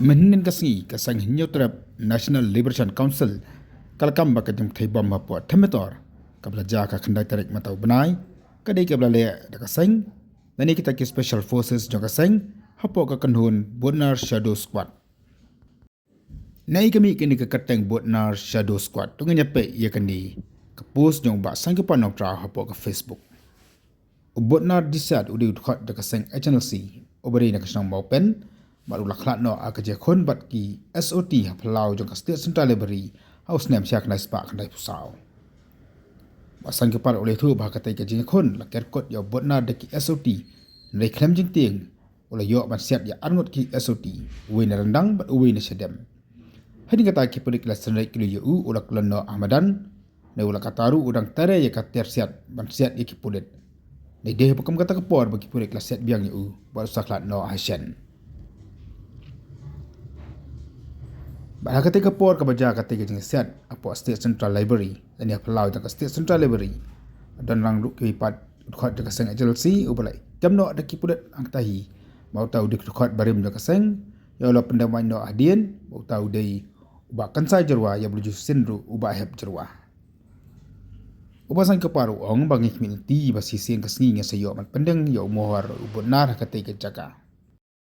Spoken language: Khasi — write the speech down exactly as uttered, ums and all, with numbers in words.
Mynhynnin ka sngi ka seng Hynñiewtrep National Liberation Council ka la kam bad ka jingpynthei bom hapoh Themetor, kaba la jia ha ka khyndai tarik mynta u bnai, ka dei kaba la leh da ka seng lane kita ki Special Forces jong ka seng hapoh ka kynhun Butnar Shadow Squad. Naei ka mih kane ka kyrteng Butnar Shadow Squad? To ngin ïa peit ïa kane ka post jong u Bah Sainkepar Nongtraw hapoh ka Facebook. U Butnar Disiat u dei u dkhot da ka seng H N L C uba dei na ka shnong Mawpen, bad u la khlad noh ha ka jingïakhun bad ki S O T ha phyllaw jong ka State Central Library ha u snem shi hajar khyndai spah khyndaiphew saw. Bah Sainkepar u la ïathuh ba ha katei ka jingïakhun la ker kut ïa u Butnar da ki S O T, hynrei khlem jingtieng u la ïoh ban siat ïa arngut ki S O T, uwei na ryndang bad uwei na shadem. Hadien kata ki pulit ki la synreit kylliang ïa u, u la kyllon noh ha madan, ne u la kata ruh u dang tare ïa ka tiar siat ban siat ïa ki pulit. Dei dei ba kum kata ka por ba ki pulit ki la siat biang ïa u bad u sa khlad noh ha shen. Bad ha katei ka por kaba jia katei ka jingsiat hapoh State Central Library lane ha phyllaw jong ka State Central Library, don lang ruh kiwei pat u dkhot jong ka seng H L C uba la kem noh da ki pulit hangta hi ba uta u dei u dkhot barim jong ka seng, ïa u la pyndem waiñ noh hadien ba uta u dei u Bah Kynsai Jyrwa, ïa uba la ju shisien ruh u Bah Hep Jyrwa. U Bah Sainkepar u ong ba ngi khmih lynti ba shisien ka sngi ngin sa ïoh ban pyndeng ïa u mohor u Butnar ha katei ka jaka.